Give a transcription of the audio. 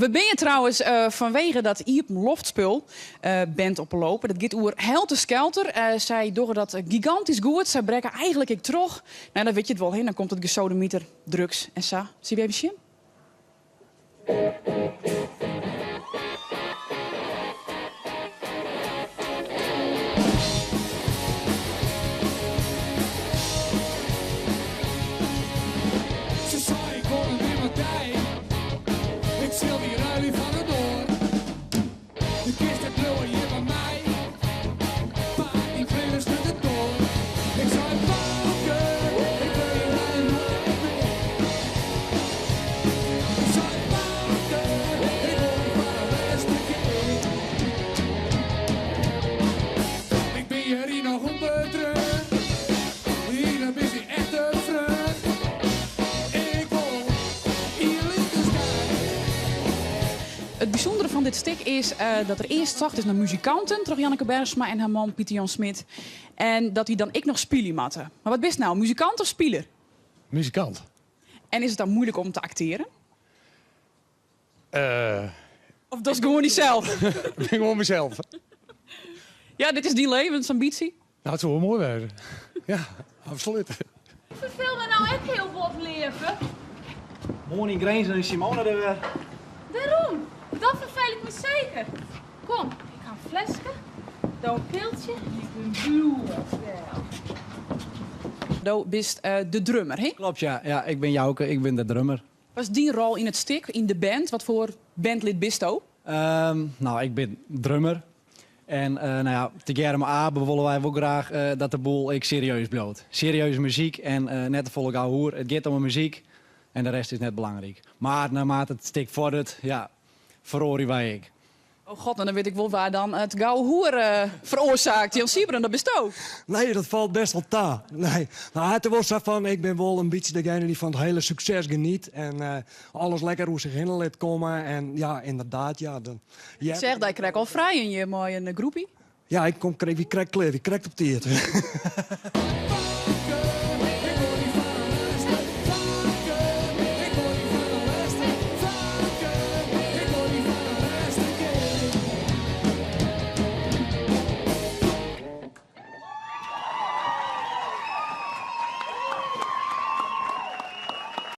We binne trouwens fanwege dat iepenloftspul Band op 'e Loper. Dat giet oer Helter Skelter. Sy dogge dat gigantysk goed. Sy brekke eigenlik ek troch. No, dan wit je it wol, hin. Dan komt it gesodemiter, drugs en sa. Sille we even sjen? Se sei ik wol net mear mei dy. Ik sil dy ruilje foar in oar. Do kinst net bliuwe hjir by my. Pak dyn klean en slút de doar. Ik sei Bouke, ik wol je nei noait net mear. Ik sei Bouke, ik wol dy foar de lêste kear. Ik bin hjir yn noch ûnbedreaun. Hier bist dy echte freon. Ik wol ien lykas dy. It bysûndere fan dit stik is dat der earst socht is nei muzikanten troch Janneke Bergsma en har man Pieter Jan Smit. En dat dy dan ek noch spylje moatte. Mar wat bist no, muzikant of spiler? Muzikant. En is it dan muoilik om te aktearen? Of dochst gewoan dysels? Ik bin gewoan mysels. Ja, dit is dyn levensambytsje? Nou, it soe wol moai wêze. Ja, absolút. Ik ferfeel my no ek hiel bot, leave. Moarn yn Grins en is Simone der wer. Dêrom, dan ferfeel ik my seker. Kom, ik ha in fleske, do in piltsje en ik bin bloedwel. Do bist de drummer, hè? Klopt, ja. Ja, ik bin Jouke, ik bin de drummer. Wat is dyn rol yn it stik, yn de band? Wat foar bandlid bisto? No, ik bin drummer. En no ja, tegearre mei Abe wolle wy wol graach dat de boel ek serieus bliuwt. Serieuze muzyk en net te folle geouwehoer. It giet om 'e muzyk en de rest is net belangryk. Mar naarmate it stik foardert, ja, feroarje wy ek. Oh god, no dan wit ik wol wa dan it geouwehoer feroarsaakt. Jan Siebren, dat bisto. Nee, dat falt best wol ta. Nee. No, it is wol sa fan, ik bin wol in bytsje degene dy't fan it hiele sukses geniet en alles lekker oer sich hinne lit komme. En ja, ynderdaad, ja. Dan, Ik seach dy krekt al frijen hjir mei in groepie. Ja, ik kom, ik wie krekt klear, wie krekt op tiid.